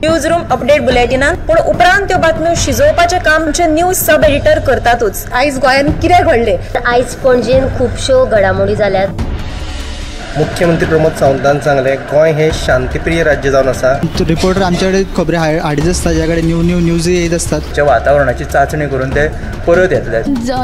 News room update बुलेटिनान, पूण उपरांत त्यो बातम्यो शिजोवपाचें काम आमचे न्यूज सब एडिटर करतातूच. आयज गोंयांत कितें घडलें? आयज पणजेन खुबश्यो घडामोडी जाल्यात. मुख्यमंत्री प्रमोद सावंतान सांगलें, गोंय हें शांतीप्रिय राज्य जावन आसा. रिपोर्टर आमचे कडेन खबरी हाडीत आसता, ज्या कडेन न्यू न्यू न्यूज येत आसतात. वातावरणाची चांचणी करून ते परत येतले.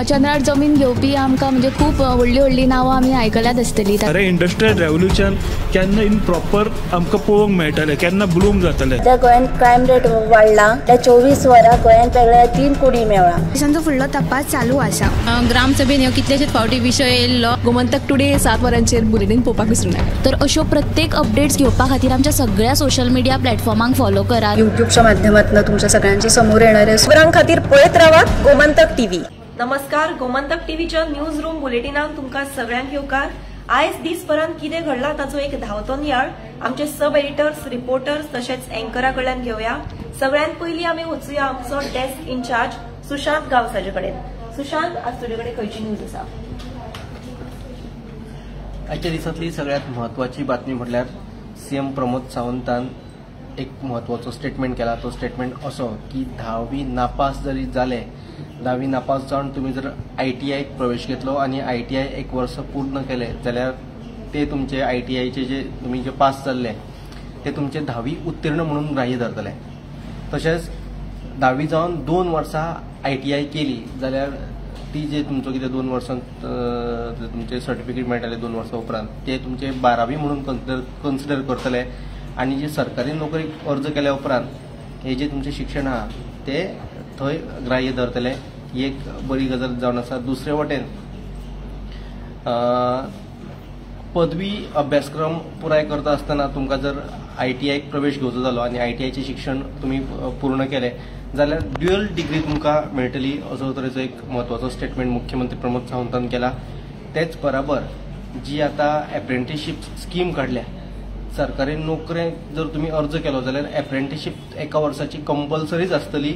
चंद्रार जमीन घेवपी आमकां म्हणजे खूब व्हडली व्हडली नांवां आमी आयकल्यात आसतली. अरे इंडस्ट्रियल रेव्होल्युशन केन्ना इन प्रॉपर आमकां पळोवंक मेळटलें, केन्ना ब्लूम जातलें. त्या गोंयांत क्रायम रेट वाडला, त्या 24 वरां गोंयांत वेगळ्या 3 कोटी मेळ्ळा. पोलिसांचो फुडलो तपास चालू आसा. ग्रामसभेन ह्यो कितलेशेच फावटी विशय येयल्लो. गोमंतक टुडे 7 वरांचेर बुलेटीन पळोवपाक विसरूं नाका. तर अश्यो प्रत्येक अपडेट्स घेवपा खातीर आमच्या सगळ्या सोशल मिडिया प्लॅटफॉर्मांक फॉलो करात. युट्यूबच्या माध्यमातून तुमच्या सगळ्यांच्या समोर येणारे खबरां खातीर पळयत रावात गोमंतक टीव्ही. नमस्कार, गोमंतक टीव्हीच्या न्यूज रूम बुलेटिनान तुमकां सगळ्यांक येवकार. आयज दीसभरांत कितें घडलां ताचो एक धांवतो नियाळ आमचे सब एडिटर्स, रिपोर्टर्स तशेंच एंकरा कडल्यान घेवया. सगळ्यांत पयलीं आमी वचुया आमचो डेस्क इन्चार्ज सुशांत गांवस हाजे कडेन. सुशांत, आज तुजे कडेन खंयची न्यूज आसा? आयच्या दिसांतली सगळ्यात म्हत्वाची बातमी म्हटल्यार सीएम प्रमोद सावंतान एक म्हत्वाचो स्टेटमेंट केला. तो स्टेटमेंट असो की 10वी नापास जरी जाले, 10वी नापास जावन तुमी जर आयटीआयक प्रवेश घेतलो आनी आयटीआय 1 वर्स पूर्ण केले जाल्यार ते तुमचे आयटीआयचे जे तुमी जे पास जाल्ले ते तुमचे 10वी उत्तीर्ण म्हणून ग्राह्य धरतले. तशेंच 10वी जावन 2 वर्सां आयटीआय केली जाल्यार ती जे तुमचो कितें 2 वर्सां तुमचे सर्टिफिकेट मेळटले 2 वर्सां उपरांत ते तुमचे 12वी म्हणून कन्सिडर करतले. आनी जे सरकारी नोकरेक अर्ज केल्या उपरांत हे जे तुमचें शिक्षण आहा ते थंय ग्राह्य धरतले. ही एक बरी गजाल जावन आसा. दुसरे वटेन पदवी अभ्यासक्रम पुराय करता आसतना तुमकां जर आयटीआयक प्रवेश घेवचो जालो आनी आयटीआयचें शिक्षण तुमी पूर्ण केलें जाल्यार ड्युअल डिग्री तुमकां मेळटली असो तरेचो एक म्हत्वाचो स्टेटमेंट मुख्यमंत्री प्रमोद सावंतान केला. तेच बराबर जी आतां एप्रेंटिशीप स्कीम काडल्या, सरकारी नोकरेक जर तुमी अर्ज केलो जाल्यार एप्रेंटिशीप 1 वर्साची कंपल्सरीच आसतली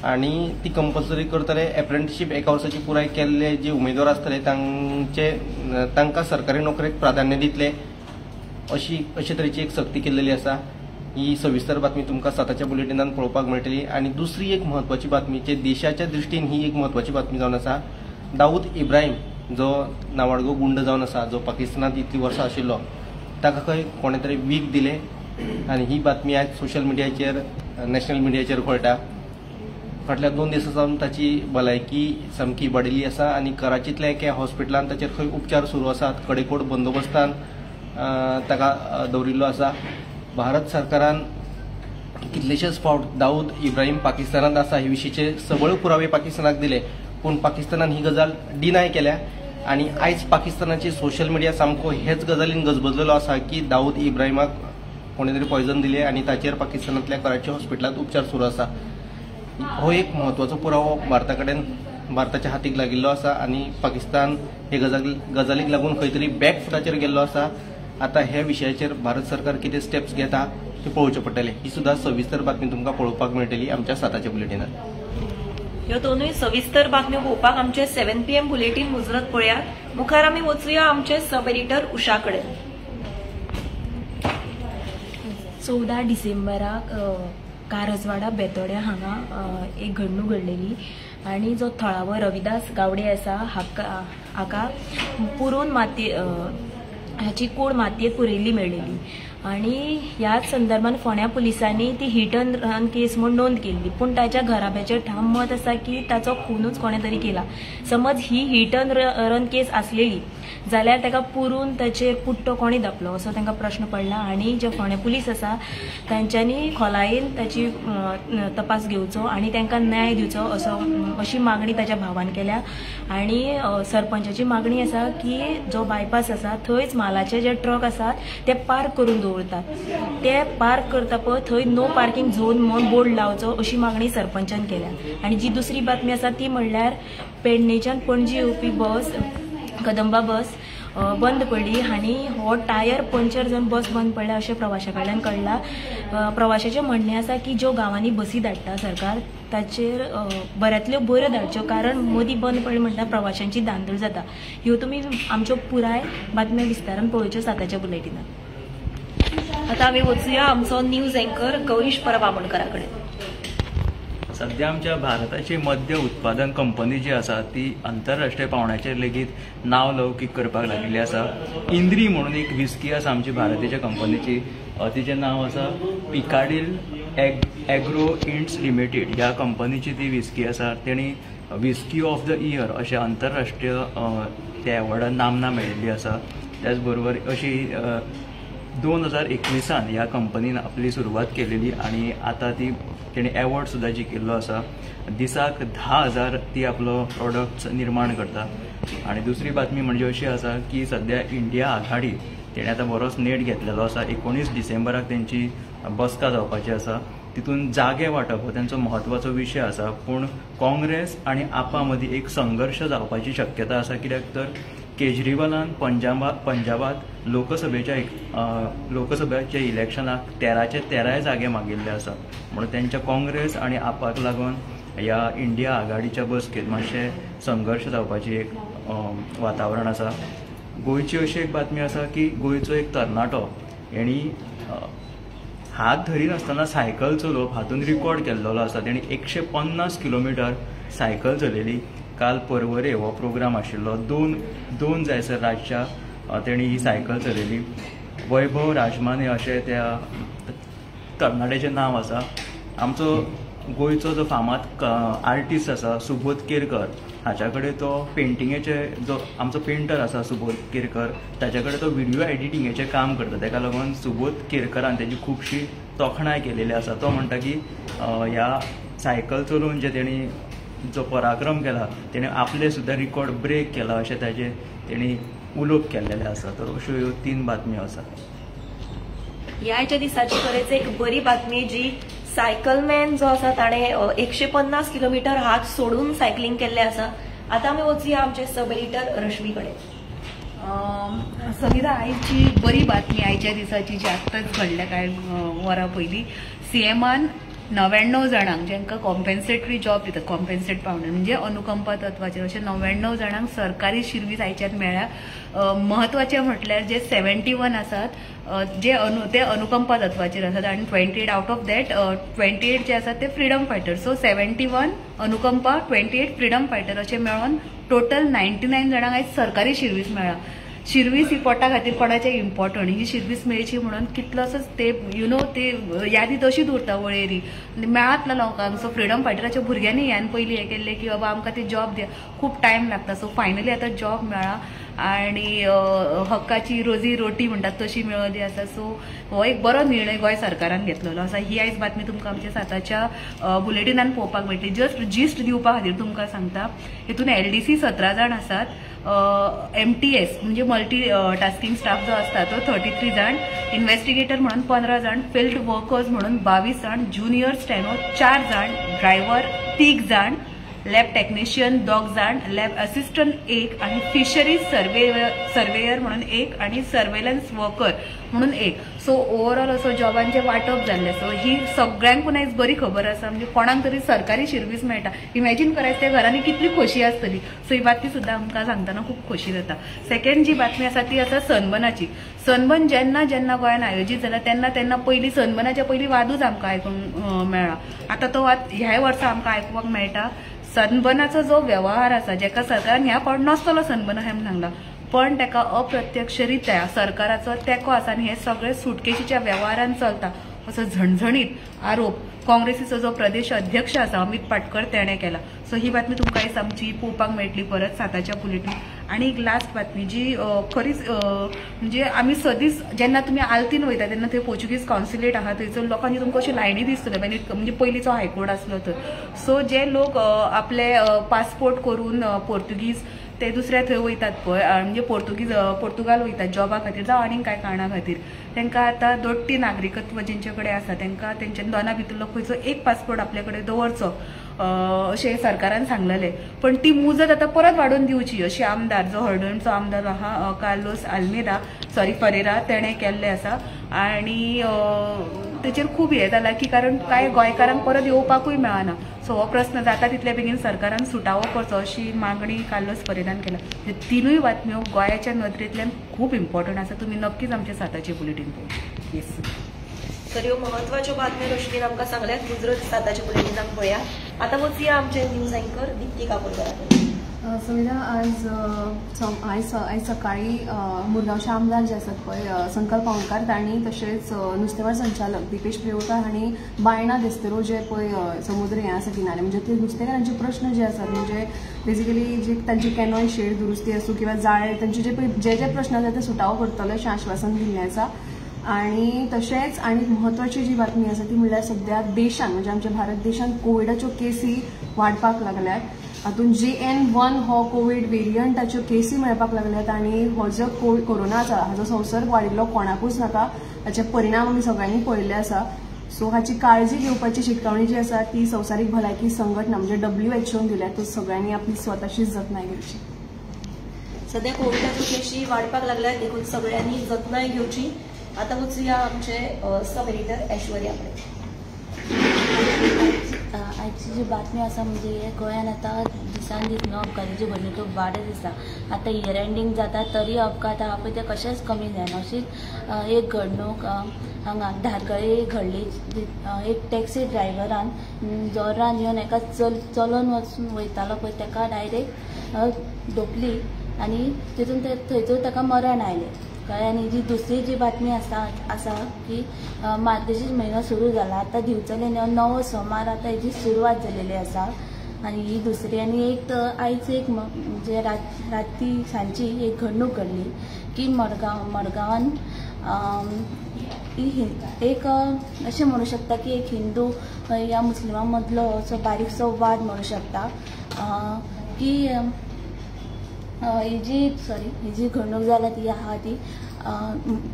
आनी ती कंपल्सरी करतले. एप्रेंटिशीप 1 वर्साची पुराय केल्ले जे उमेदवार आसतले तांचे तांकां सरकारी नोकरेक प्राधान्य दितले अशी तरेची एक सक्ती केल्लेली आसा. ही सविस्तर बातमी तुमकां 7च्या बुलेटिनान पळोवपाक मेळटली. आनी दुसरी एक म्हत्वाची बातमी जे देशाच्या दृश्टीन ही एक म्हत्वाची बातमी जावन आसा, दाऊद इब्राहिम जो नावाडगो गुंड जावन आसा, जो पाकिस्तानांत इतलीं वर्सां आशिल्लो, ताका खंय कोणे तरी वीख दिलें आनी ही बातमी आयज सोशल मिडियाचेर, नॅशनल मिडियाचेर कळटा. फाटल्या 2 दिसां सावन ताची भलायकी सामकी इबाडिल्ली आसा आनी कराचींतल्या एका हॉस्पिटलांत ताचेर खंय उपचार सुरू आसात. कडेकोट बंदोबस्तान ताका दवरिल्लो आसा. भारत सरकारान कितलेशेच फावट दाऊद इब्राहिम पाकिस्तानांत आसा हे विशींचे सबळ पुरावे पाकिस्तानाक दिले, पूण पाकिस्तानान ही गजाल डिनाय केल्या. आनी आयज पाकिस्तानाची सोशल मिडिया सामको हेच गजालीन गजबजलेलो आसा की दाऊद इब्राहिमाक कोणे तरी पॉयजन दिलें आनी ताचेर पाकिस्तानांतल्या कराची हॉस्पिटलांत उपचार सुरू आसा. हो एक म्हत्वाचो पुरावो भारता कडेन, भारताच्या हातीक लागिल्लो आसा आनी पाकिस्तान हे गजालीक लागून खंय तरी बॅक फुटाचेर गेल्लो आसा. आतां ह्या विशयाचेर भारत सरकार कितें स्टेप्स घेता ते पळोवचें पडटलें. ही सुद्दां सविस्तर बातमी तुमकां पळोवपाक मेळटली आमच्या 7च्या बुलेटिनात. ह्यो दोनूय सविस्तर बातम्यो पळोवपाक आमचे 7 PM bulletin मुजरत पळयात. मुखार आमी वचुया आमचे सब एडिटर उषा कडेन. 14 डिसेंबराक कारजवाडा बेतोड्या हांगा एक घडणूक घडलेली आनी जो थळावो रविदास गावडे आसा हाका पुरून मातये हाची कूड मातयेंत पुरिल्ली मेळ्ळेली आनी ह्याच संदर्भात फोंड्या पुलिसांनी ती हिट अँड रन केस म्हूण नोंद केल्ली, पूण ताच्या घराब्याचें ठाम मत आसा की ताचो खुनूच कोणें तरी केला. समज ही हिट अँड रन केस आसलेली जाल्यार ताका पुरून ताचेर पुट्टो कोणी धापलो असो तांकां प्रश्न पडला आनी जे फोंड्या पुलीस आसा तांच्यांनी खोलायेन ताची तपास घेवचो आनी तांकां न्याय दिवचो असो अशी मागणी ताच्या भावान केल्या. आनी सरपंचाची मागणी आसा की जो बायपास आसा थंयच मालाचे जे ट्रक आसात ते पार्क करून दवरतात, ते पार्क करता पळय थंय नो पार्किंग झोन म्हूण बोर्ड लावचो अशी मागणी सरपंचान केल्या. आनी जी दुसरी बातमी आसा ती म्हणल्यार पेडणेच्यान पणजी येवपी बस, कदंबा बस बंद पडली आनी हो टायर पंक्चर जावन बस बंद पडल्या अशें प्रवाशा कडल्यान कळ्ळां. प्रवाशाचें म्हणणें आसा की ज्यो गांवांनी बसी धाडटा सरकार ताचेर बऱ्यांतल्यो बऱ्यो धाडच्यो, कारण मदीं बंद पडलें म्हणल्यार प्रवाशांची धांदळ जाता. ह्यो तुमी आमच्यो पुराय बातम्यो विस्तारान पळोवच्यो 7च्या बुलेटिनात. आता आमी वचुया आमचो न्यूज अँकर गौरीश परब आमोणकरा कडेन. सध्या आमच्या भारताची मद्य उत्पादन कंपनी जी आसा ती आंतरराष्ट्रीय पावंड्याचेर लेगीत नांव लौकीक करपाक लागिल्ली आसा. इंद्री म्हणून एक विस्की आसा आमची भारताच्या कंपनीची, तिचें नांव आसा पिकाडील एग्रो इंड्स लिमिटेड. ह्या कंपनीची ती विस्की आसा. तेणी विस्की ऑफ the year अशें आंतरराष्ट्रीय त्या एवॉर्डान नामना मेळिल्ली आसा. त्याच बरोबर अशी 2021 ह्या कंपनीन आपली सुरवात केलेली आनी आतां ती तेणी एवॉर्ड सुद्दां जिखिल्लो आसा. दिसाक 10,000 ती आपलो प्रोडक्ट्स निर्माण करता. आनी दुसरी बातमी म्हणजे अशी आसा की सद्या इंडिया आघाडी तेणी आतां बरोच नेट घेतलेलो आसा. 19 डिसेंबराक तेंची बसका जावपाची आसा. तितून जागे वांटप हो तेंचो म्हत्वाचो विशय आसा. पूण काँग्रेस आनी आपा मदीं एक संघर्श जावपाची शक्यता आसा. कित्याक तर केजरीवालान पंजाबात लोकसभेच्या इलेक्शनाक 13चे 13 जागे मागिल्ले आसा. म्हणून तेंच्या काँग्रेस आनी आपाक लागून ह्या इंडिया आघाडीच्या बसकेत मातशें संघर्श जावपाची एक वातावरण आसा. गोंयची अशी एक बातमी आसा की गोंयचो एक तरणाटो हेणी हात धरिनासतना सायकल चलोवप हातून रिकॉर्ड केल्लो आसा. तेणी 150 किलोमिटर सायकल चलयली. काल परवरे हो प्रोग्राम आशिल्लो. दोन जायसर रातच्या तेणी ही सायकल चलयली. वैभव राजमाने अशें त्या तरणाट्याचें नांव आसा. आमचो गोंयचो जो फामाद आर्टिस्ट आसा सुबोध केरकर हाच्या कडेन तो पेंटिंगेचे जो आमचो पेंटर आसा सुबोध केरकर ताच्या कडेन तो व्हिडियो एडिटिंगेचें काम करता. ताका लागून सुबोध केरकरान तेजी खुबशी तोखणाय केलेली आसा. तो म्हणटा की ह्या सायकल चलोवन जे तेणी जो पराक्रम केला तेणे आपले सुद्दां रिकॉर्ड ब्रेक केला अशें ताजे तेणी उलोवप केल्लेलें आसा. तर अश्यो ह्यो 3 बातम्यो आसा. ह्या दिसाची खरेंच एक बरी बातमी जी सायकलमॅन जो आसा ताणें 150 किलोमिटर हात सोडून सायकलिंग केल्लें आसा. आतां आमी वचुया आमचे सब एडिटर रश्मी कडेन. सविता, आयची बरी बातमी आयच्या दिसाची जी आत्ताच घडल्या कांय वरां पयलीं, सीएमान 99 जाणांक जांकां कॉम्पेन्सेटरी जॉब दितात, कॉम्पेन्सेट पावंडर म्हणजे अनुकंपा तत्वाचेर अशें 99 जाणांक सरकारी शिर्वीस आयच्यान मेळ्ळ्या. म्हत्वाचें म्हटल्यार जे 71 आसात जे ते अनुकंपा तत्वाचेर आसात आनी 28 आउट ऑफ that 28 जे आसात ते फ्रिडम फायटर. सो 71 अनुकंपा, 28 फ्रिडम फायटर अशें मेळोन टोटल 99 जाणांक आयज सरकारी शिर्वीस मेळ्ळा. शिर्वीस ही पोटा खातीर कोणाचे इम्पॉर्टंट, ही शिर्वीस मेळची म्हणून कितलोसोच तेप ते यादी तशीच उरता वळेरी मेळत ना लोकांक. सो फ्रिडम फायटराच्या भुरग्यांनी ह्यान पयलीं हें केल्लें की बाबा आमकां ते जॉब दिया, खूब टायम लागता. सो फायनली आतां जॉब मेळ्ळा आनी हक्काची रोजी रोटी म्हणटात तशी मेळ्ळी आसा. सो हो एक बरो निर्णय गोंय सरकारान घेतलेलो आसा. ही आयज बातमी तुमकां आमच्या 7च्या बुलेटिनान पळोवपाक मेळटली. जस्ट जिस्ट दिवपा खातीर तुमकां सांगता, हितून LDC 17 जाण आसात, MTS म्हणजे मल्टी टास्किंग स्टाफ जो आसता तो 33 जाण, इन्व्हेस्टिगेटर म्हणून 15 जाण, फिल्ड वर्कर्स म्हणून 22 जाण, ज्युनियर स्टेनो 4 जाण, ड्रायव्हर 3 जाण, लॅब टेक्निशियन 2 जाण, लॅब असिस्टंट 1 आणि फिशरीज सर्वेयर म्हणून 1 आणि सर्वेलन्स वर्कर म्हणून 1. सो ओवरऑल असो जॉबांचे वांटप जाल्लें. सो ही सगळ्यांकून आयज बरी खबर आसा, म्हणजे कोणाक तरी सरकारी शिर्वीस मेळटा. इमॅजीन करायचं त्या घरांनी कितली खोशी आसतली. सो ही बातमी सुद्दां आमकां सांगतना खूब खोशी जाता. सेकंड जी बातमी आसा ती आसा सनबर्नाची. सनबर्न जेन्ना जेन्ना गोंयांत आयोजीत जाला तेन्ना तेन्ना पयलीं सनबर्नाच्या पयलीं वादूच आमकां आयकूंक मेळ्ळा. आतां तो वाद ह्याय वर्सा आमकां आयकुपाक मेळटा. सनबर्नाचो जो व्यवहार आसा जेका सरकारान ह्या फावट नासतलो सनबर्न अशें म्हूण सांगला, पण ताका अप्रत्यक्षरित्या सरकाराचो तेंको आसा आनी हे सगळे सुटकेशीच्या व्यवहारान चलता असो झणझणीत आरोप काँग्रेसीचो जो प्रदेश अध्यक्ष आसा अमित पाटकर तेणें केला. सो ही बातमी तुमकां आयज आमची पळोवपाक मेळटली परत 7च्या बुलेटीन. आनी एक लास्ट बातमी जी खरीच म्हणजे आमी सदींच जेन्ना तुमी आल्तीन वयता तेन्ना थंय पोर्चुगीज कॉन्सुलेट आहा थंयसर लोकांची तुमकां अशी लायनी दिसतल्यो म्हणजे पयलींचो हायकोर्ट आसलो तर. सो जे लोक आपले पासपोर्ट करून पोर्तुगीज ते दुसऱ्या थंय वयतात पळय, म्हणजे पोर्तुगीज पोर्तुगाल वयतात जॉबा खातीर जावं आनीक कांय कारणां खातीर, तांकां आतां दोट्टी नागरिकत्व जेंचे कडेन आसा तांकां तेंच्या दोना भितरलो खंयचो एक पासपोर्ट आपले कडेन दवरचो अशें सरकारान सांगलेलें. पण ती मुजत आतां परत वाडोवन दिवची अशी आमदार जो हळदणचो आमदार आहा कार्लोस आल्मेदा सॉरी फरेरा तेणें केल्लें आसा. आनी तेचेर खूब हें जालां की कारण कांय गोंयकारांक परत येवपाकूय मेळना. सो हो प्रस्न जाता तितले बेगीन सरकारान सुटावो करचो अशी मागणी कार्लोस फरेरान केला. तिनूय बातम्यो गोंयाच्या नदरेंतल्यान खूब इम्पॉर्टंट आसा. तुमी नक्कीच आमच्या 7चे बुलेटीन पळोवचें. येस. तर ह्यो म्हत्वाच्यो बातम्यो रश्मीन आमकां सांगल्यात. मुजरत 7 बुलेटिनाक पळया. आतां वचया आमचे न्यूज अँकर दीप्ती काकोडकरा कडेन. समिधा, आज आयज सकाळी मुरगांवचे आमदार जे आसात पळय संकल्प गांवकार तांणी तशेंच नुस्तेमार संचालक दीपेश प्रियोळकर हांणी बायणा देस्तेरो जे पळय समुद्र हें आसा किनारे म्हणजे ते नुस्तेकारांचे प्रश्न जे आसात म्हणजे बेसिकली जे तांची कॅनॉय शेड दुरुस्ती आसूं किंवा जाळे तांचे जे पळय जे जे प्रश्न आसा ते सुटावो करतले अशें आश्वासन दिल्लें आसा. आनी तशेंच आनी म्हत्वाची जी बातमी आसा ती म्हणल्यार सद्या देशान म्हणजे आमच्या भारत देशान कोविडाच्यो केसी वाडपाक लागल्यात. हातूंत JN.1 हो कोवीड वेरियंटाच्यो केसी मेळपाक लागल्यात आनी हो जो कोरोना आसा हाजो संसर्ग वाडिल्लो कोणाकूच नाका, हाचे परिणाम आमी सगळ्यांनी पळयल्ले आसा. सो हाची काळजी घेवपाची शिटकावणी जी आसा ती संवसारीक भलायकी संघटना म्हणजे WHO दिल्या. तो सगळ्यांनी आपली स्वताची जतनाय घेवची. सद्या कोविडाच्यो केशी वाडपाक लागल्यात देखून सगळ्यांनी जतनाय घेवची. आतां वचुया आमचे सब एडिटर ऐश्वर्या कडेन. आयची जी बातमी आसा म्हणजे गोंयान आतां दिसान दीस न्हू अपघाताच्यो घडणुको वाडत आसा. आतां इयर एंडींग जाता तरी अपघात आहा पळय ते कशेंच कमी जायना. अशीच एक घडणूक हांगा धारगळे घडली. एक टॅक्सी ड्रायव्हरान जोरान येवन एका चलोन वचून वयतालो पळय ताका डायरेक्ट धोपली आनी तितून थंयसर ताका मरण आयलें. कळ्ळें. आनी जी दुसरी जी बातमी आसा की मार्गशीर्ष म्हयनो सुरू जाला, आतां दिवचले नवो सोमार आतां हेजी सुरवात जालेली आसा. आनी ही दुसरी आनी एक आयज एक म्हणजे राती सांजची एक घडणूक घडली की मडगांवान एक अशें म्हणू शकता की एक हिंदू या मुस्लिमां मदलो असो बारीकसो वाद म्हणू शकता की ही जी घडणूक जाल्या ती आहा ती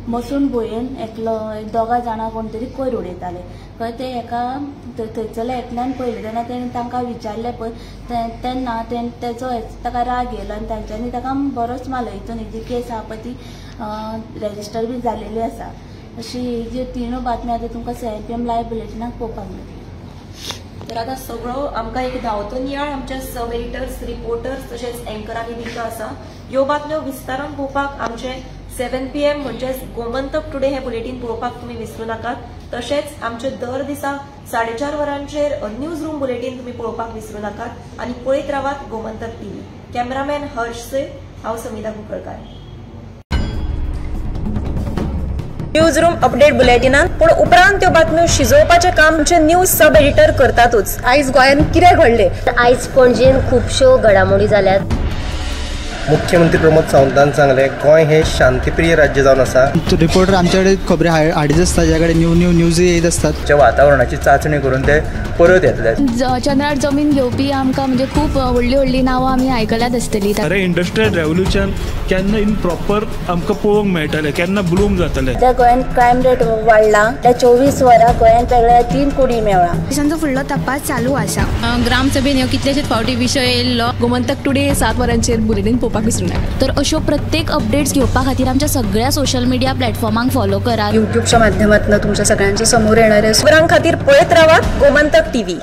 मसूण भोयेन एकलो दोगां जाणां कोण तरी कोयर उडयताले. कळ्ळें. ते एका थंयसरल्या एकल्यान पळयलें तेन्ना तेणें तांकां विचारलें पळय तेन्ना तेजो ताका राग येयलो आनी तांच्यांनी ताका बरोच मारलो. हितून ही जी केस आहा पळय ती रेजिस्टर बी जालेली आसा. अशी ही जी तिनूय बातमी आतां तुमकां 7 PM live बुलेटिनाक पळोवपाक मेळटली. तर आतां सगळो आमकां एक धांवतो नियाळ आमच्या सब एडिटर्स, रिपोर्टर्स तशेंच अँकरांनी दिल्लो आसा. ह्यो बातम्यो विस्तारान पळोवपाक आमचे 7 PM म्हणजेच गोमंतक टुडे हे बुलेटीन पळोवपाक तुमी विसरूं नाकात. तशेंच आमचे दर दिसा 4:30 वरांचेर न्यूज रूम बुलेटीन तुमी पळोवपाक विसरूं नाकात आनी पळयत रावात गोमंतक टीव्ही. कॅमेरामॅन हर्ष सयत हांव Samita Kunkalkar. News room update बुलेटिनान पूण उपरांत त्यो बातम्यो शिजोवपाचें काम आमचे न्यूज सब एडिटर करतातूच. आयज गोंयांत कितें घडलें? आयज पणजेन खुबश्यो घडामोडी जाल्यात. मुख्यमंत्री प्रमोद सावंतान सांगलें गोंय हें शांतीप्रिय राज्य जावन आसा. रिपोर्टर आमचे कडेन खबरी हाडीत आसता, ज्या कडेन न्यू न्यू न्यूज येत आसतात. वातावरणाची चांचणी करून ते परत येतले. चंद्रार जमीन घेवपी आमकां म्हणजे खूब व्हडली व्हडली नांवां आमी आयकल्यात आसतली. अरे इंडस्ट्रियल रेव्होल्युशन केन्ना इन प्रॉपर आमकां पळोवंक मेळटलें, केन्ना ब्लूम जातलें. सद्या गोंयांत क्रायम रेट वाडला. त्या 24 वरां गोंयांत वेगळ्या 3 कोटी मेळ्ळा. पोलिसांचो फुडलो तपास चालू आसा. ग्रामसभेन ह्यो कितलेशेच फावटी विशय येयल्लो. गोमंतक टुडे 7 वरांचेर बुलेटीन पळोवपाक विसरूं नाका. तर अश्यो प्रत्येक अपडेट्स घेवपा खातीर आमच्या सगळ्या सोशल मिडिया प्लॅटफॉर्मांक फॉलो करात. युट्यूबच्या माध्यमातून तुमच्या सगळ्यांच्या समोर येणाऱ्या खबरां खातीर पळयत रावात गोमंतक टीव्ही.